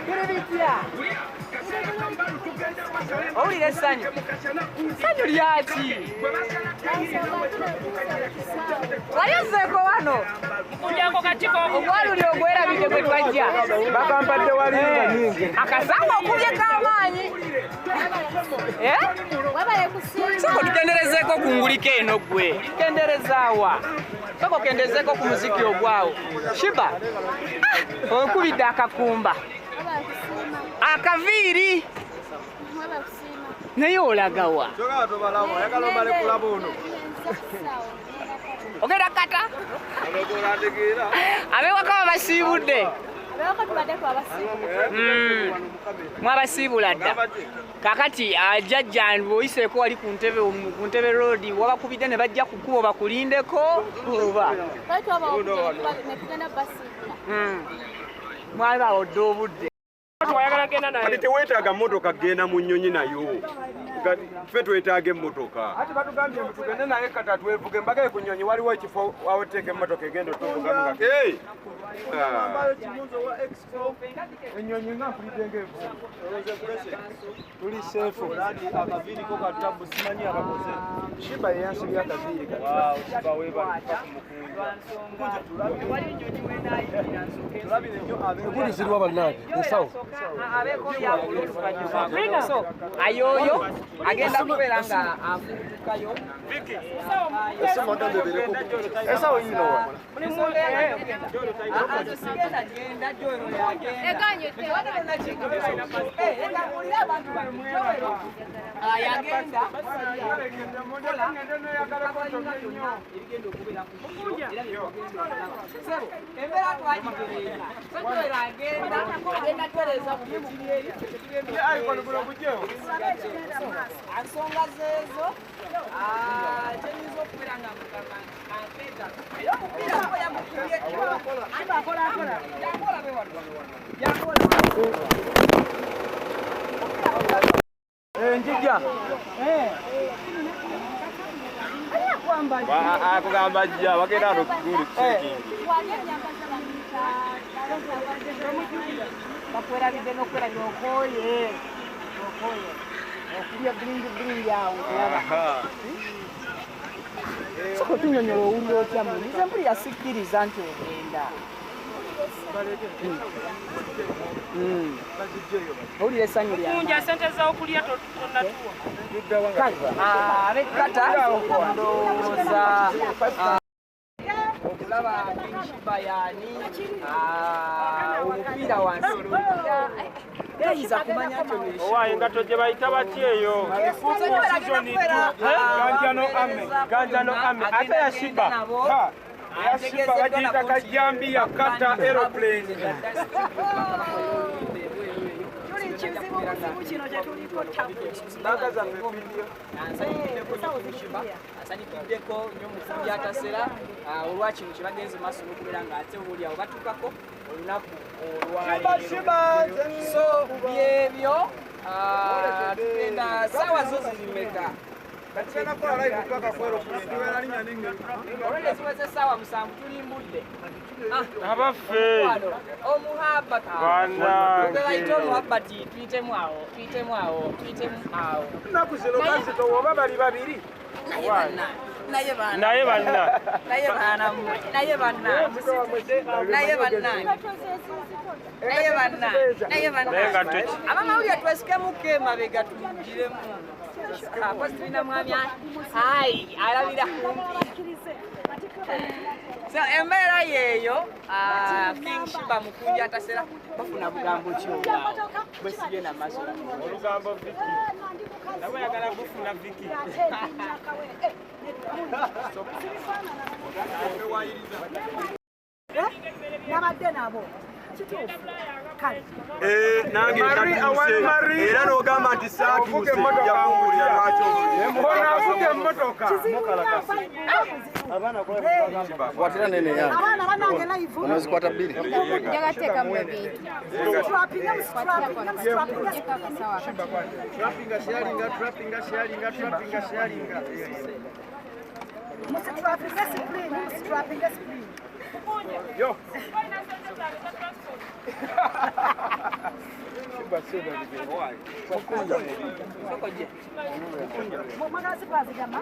Biri bitya? Owulira essanyu? Ssanyu lyaki? Wali ozzeeko wano? Ogwaluli ogwerabidde gwe twajja. Bakampadde wali nga nyingi. Akasanga okubye k'amaanyi. Eh? Sooka otukenderezeeko ku nguliko eno ggwe. Kenderezaawa. Sooka okendezeeko ku muziki ogwawo. Shiba. Ah, okubidde akakumba. Akaviiri. Naye olagawa. Ogenda kata? Abewaka babasiibudde. Mwabasiibula dda. Kakati ajjajja bw'oyiseeko wali ku ntebe ku ntebe road wabakubidde ne bajja ku kkubo bakulindeko oba? Mwabawodde obudde. Kati teweetaaga mmotoka kugenda mu nnyonyi nayo. Ffe twetaaga emmotoka. Ati batugambye mbu tugende naye kata twevuge mbagaye ku nnyonyi waliwo ekifo awoteeka emmotoka egenda otuvugamu nga Hey! Ennyonyi nga mpulidde ng'evuga. Tuli seefu. Akaviiri ko katabu simanyi akakoze. Shiba ye yansibye akaviiri kati. Wow, Shiba weebale kufa ku mukunja. Tulabire nnyo Egundi bannange ensawo. So, ayoyo agenda kubeera nga afuutukayo. Ensawo yiino wa. Yagenda embeera twagitereeza so Joel agenda agenda tuweereza buli ekiri eri ensonga zeezo kyenyinza okubeera nga mugamba nti ampeeta era omupiira guba yamukubye yakola be wano yakola. Njija. Akugamba ajja bagenda wano kuguli kusekingi. Bakwerabidde n'okwerabira okooye okooye okulya biringi biringi awo kulaba. Sooka otunyonyola owulira otya muli nze mpulira sikkiriza nti ogenda. Owulira essanyu lyange. Kunja sente z'okulya tonnatuwa. Kale ab'ekkata ndowooza okulaba King Shiba yaani omupiira wansi tayinza kumanya nti ono Owaaye engatto gye bayita batya eyo? Ganjano Ame, Ganjano Ame. Ate ya Shiba. Ha, eya Shiba bagiyita kajambiya kata aeroplane. Tuli kizibu buzibu kino kye tuliko tabu. Mbaga zaffe video. Asanyukiddeko nnyo mukunja atasera olwa kino kye bagenze maaso n'okubeera ng'ate oboolyawo batuukako olunaku olwaleero. So byebyo tugenda saawa zo zirimeka. Tugenda kukola live paka ku aeroplane. Tubeera linnya n'engatto. Olwedde ziweze essaawa 7 tulimbudde. Abaffe. Omuhabati. Bannange. Bayite omuhabati tuyitemu awo tuyitemu awo tuyitemu awo. Ennaku zino kazitowa oba bali babiri. Naye banna naye banna Naye banna. naye baana mmwe naye banna naye banna naye banna naye banna. Naye engatto ki? Abamawulire twesikemuko emabega tugiremu. Akozi tulina mwami ayi alabira kumpi. So embeera yeeyo King Shiba mukunja atasera bafuna bugambo ki obwawo bwe sigenda maaso. Olugambo Vicky. Nabo yagala gufuna Vicky. Nabadde nabo. Kituufu. Kale. Nange Marie, ntatuuse. awali Marie. Era n'ogamba nti saatuuse Ovuga emmotoka nja kuwulira lwaki Ono avuga emmotoka. Kwatira nene yange. Abaana banange live. Onozikwata bbiri. Njagala teekamu ebintu. Musitwapinge musitwapinge musitwapinge. Teeka akasawo akatono. Trappinga sharinga, trappinga sharinga, trappinga sharinga. Musitwapinge screen, musitwapinge screen. Yo. Shiba sio ndio. Soko je. Mwagala sipazigama.